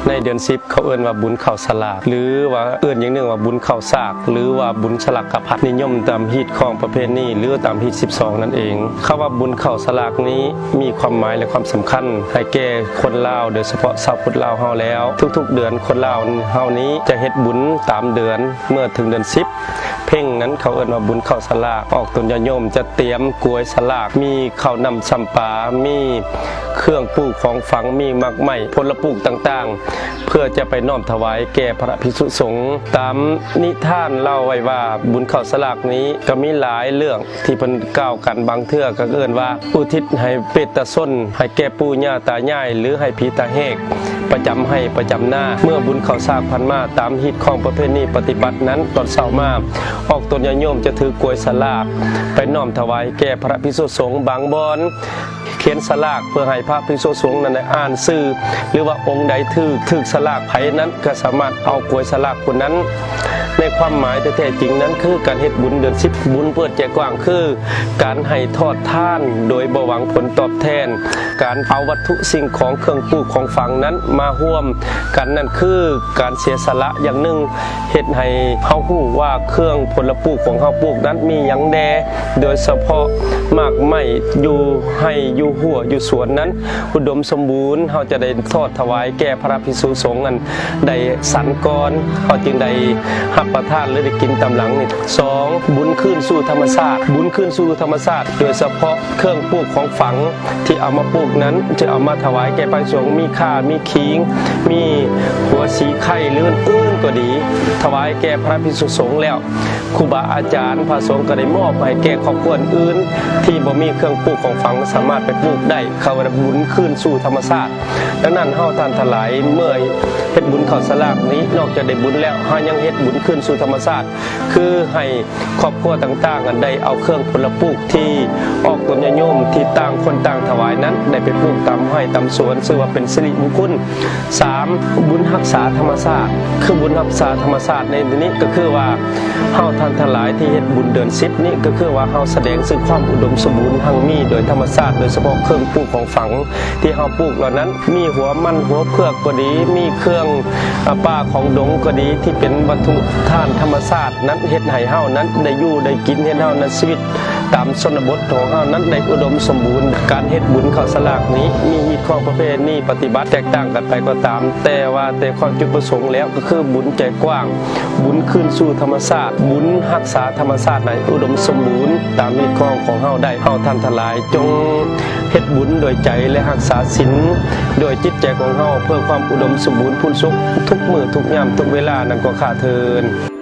ໃນເດືອນສິບ ເຂົາເອີ້ນວ່າບຸນເຂົ້າສະຫຼາກ ຫຼືວ່າເອີ້ນຢ່າງໜຶ່ງວ່າບຸນເຂົ້າສາກ ຫຼືວ່າບຸນສະຫຼາກກະພັດ ນິຍົມຕາມຮີດຄອງປະເພນີ ຫຼືຕາມຮີດສິບສອງນັ້ນເອງ. ຄຳວ່າບຸນເຂົ້າສະຫຼາກນີ້ມີຄວາມໝາຍ ແລະ ຄວາມສຳຄັນໃຫ້ແກ່ຄົນລາວ ໂດຍສະເພາະຊາວພຸດລາວເຮົາແລ້ວ. ທຸກໆເດືອນຄົນລາວເຮົານີ້ຈະເຮັດບຸນຕາມເດືອນ ເມື່ອເຖິງເດືອນສິບ ເພັງນັ້ນ ເຂົາເອີ້ນວ່າບຸນເຂົ້າສະຫຼາກ. ອອກຕົນຍາດໂຍມຈະຕຽມກວຍສະຫຼາກ ມີເຂົ້າໜ້າຊຳປາ ມີເຄື່ອງປູກຂອງຝັງ ມີໝາກໄມ້ ຜົນລະປູກຕ່າງໆ ເພື່ອຈະໄປນ້ອມຖວາຍແກ່ພະພິກສຸສົງ. ຕາມນິທານເລົ່າໄວ້ວ່າ ບຸນເຂົ້າສະຫຼາກນີ້ກໍມີຫຼາຍເລື່ອງທີ່ເພິ່ນກ່າວກັນ, ບາງເທື່ອກໍເອີ້ນວ່າອຸທິດໃຫ້ເປດຕະຊົນ ໃຫ້ແກ່ປູ່ຍ່າຕາຍາຍ ຫຼືໃຫ້ຜີຕາແຫກ ປະຈຳໄຮ່ປະຈຳນາ. ເມື່ອບຸນເຂົ້າສາກຜ່ານມາ ຕາມຮີດຄອງປະເພນີປະຕິບັດນັ້ນ ຕອນເຊົ້າມາ ອອກຕົນຍາດໂຍມຈະຖືກວຍສະຫຼາກໄປນ້ອມຖວາຍແກ່ພະພິກສຸສົງ. ບາງບ່ອນຂຽນສະຫຼາກເພື່ອໃຫ້ພະພິກສຸສົງນັ້ນໄດ້ອ່ານຊື່ ຫຼືວ່າອົງໃດຖືກ ຖືກສະຫຼາກໃຜນັ້ນ ກໍສາມາດເອົາກວຍສະຫຼາກຜູ້ນັ້ນ. ໃນຄວາມໝາຍທີ່ແທ້ຈິງນັ້ນ ຄືການເຮັດບຸນເດືອນສິບ ບຸນເປີດໃຈກວ້າງ ຄືການໃຫ້ທອດທານໂດຍບໍ່ຫວັງຜົນຕອບແທນ. ການເອົາວັດຖຸສິ່ງຂອງເຄື່ອງປູກຂອງຝັງນັ້ນມາຮ່ວມກັນນັ້ນ ຄືການເສຍສະຫຼະຢ່າງໜຶ່ງ ເຮັດໃຫ້ເຮົາຮູ້ວ່າເຄື່ອງຜົນລະປູກຂອງເຮົາປູກນັ້ນມີຫຍັງແດ່, ໂດຍສະເພາະໝາກໄມ້ຢູ່ໄຮ່ຢູ່ຮົ້ວຢູ່ສວນນັ້ນ ອຸດົມສົມບູນ, ເຮົາຈະໄດ້ທອດຖວາຍແກ່ພະພິກສຸສົງນັ້ນໄດ້ສັນກ່ອນ, ເຮົາຈຶ່ງໄດ້ຮັບປະທານ ຫຼື ໄດ້ກິນຕາມຫຼັງນີ້. ສອງ, ບຸນຄືນສູ່ທຳມະຊາດ. ບຸນຄືນສູ່ທຳມະຊາດ ໂດຍສະເພາະເຄື່ອງປູກຂອງຝັງທີ່ເອົາມາປູກນັ້ນ ຈະເອົາມາຖວາຍແກ່ພະພິກສຸສົງ, ມີຂ່າ ມີຂີງ ມີຫົວສີໄຄ ຫຼື ອື່ນໆກໍດີ, ຖວາຍແກ່ພະພິກສຸສົງແລ້ວ ຄູບາອາຈານ ພະສົງກໍໄດ້ມອບໃຫ້ແກ່ຄອບຄົວອື່ນທີ່ບໍ່ມີເຄື່ອງປູກຂອງຝັງ ສາມາດໄປປູກໄດ້. ເຂົາເອີ້ນວ່າບຸນຄືນສູ່ທຳມະຊາດ. ດັ່ງນັ້ນ ເຮົາທ່ານທັງຫຼາຍ ເມື່ອເຮັດບຸນເຂົ້າສະຫຼາກນີ້ ນອກຈາກໄດ້ບຸນແລ້ວ ເຮົາຍັງເຮັດບຸນຄືນສູ່ທຳມະຊາດ ຄືໃຫ້ຄອບຄົວຕ່າງໆ ໄດ້ເອົາເຄື່ອງຜົນລະປູກທີ່ອອກຕົນຍາດໂຍມ ທີ່ຕ່າງຄົນຕ່າງຖວາຍນັ້ນ ໄດ້ໄປປູກຕາມໄຮ່ຕາມສວນ ຊື່ວ່າເປັນສິລິມຸງຄຸນ. ສາມ, ບຸນຮັກສາທຳມະຊາດ. ຄືບຸນຮັກສາທຳມະຊາດໃນທີ່ນີ້ ກໍຄືວ່າເຮົາທ່ານທັງຫຼາຍທີ່ເຮັດບຸນເດືອນສິບນີ້ ກໍຄືວ່າເຮົາສະແດງເຊິ່ງຄວາມອຸດົມສົມບູນຮັ່ງມີໂດຍທຳມະຊາດ, ໂດຍສະເພາະເຄື່ອງປູກຂອງຝັງທີ່ເຮົາປູກເຫຼົ່ານັ້ນ ມີຫົວມັນຫົວເຜືອກກໍດີ, ມີເຄື່ອງ ອາ ປ່າຂອງດົງກໍດີ ທີ່ເປັນວັດຖຸທານທຳມະຊາດນັ້ນ ເຮັດໃຫ້ເຮົານັ້ນໄດ້ຢູ່ໄດ້ກິນ, ເຮັດເຮົານັ້ນຊີວິດຕາມຊົນນະບົດຂອງເຮົານັ້ນໄດ້ອຸດົມສົມບູນ. ການເຮັດບຸນເຂົ້າສະຫຼາກນີ້ ມີຮີດຄອງປະເພນີປະຕິບັດແຕກຕ່າງກັນໄປກໍຕາມ, ແຕ່ວ່າແຕ່ຄວາມຈຸດປະສົງແລ້ວ ກໍຄືບຸນໃຈກວ້າງ, ບຸນຄືນສູ່ທຳມະຊາດ, ບຸນຮັກສາທຳມະຊາດໃຫ້ອຸດົມສົມບູນຕາມຮີດຄອງຂອງເຮົາໄດ້. ເຮົາທ່ານທັງຫຼາຍ ຈົ່ງເຮັດບຸນດ້ວຍໃຈ ແລະ ຮັກສາສິນດ້ວຍຈິດໃຈຂອງເຮົາ ເພື່ອຄວາມອຸດົມສົມບູນພູນສຸກ ທຸກມື້ທຸກຍາມທຸກເວລານັ້ນກໍຂ້າເທີນ.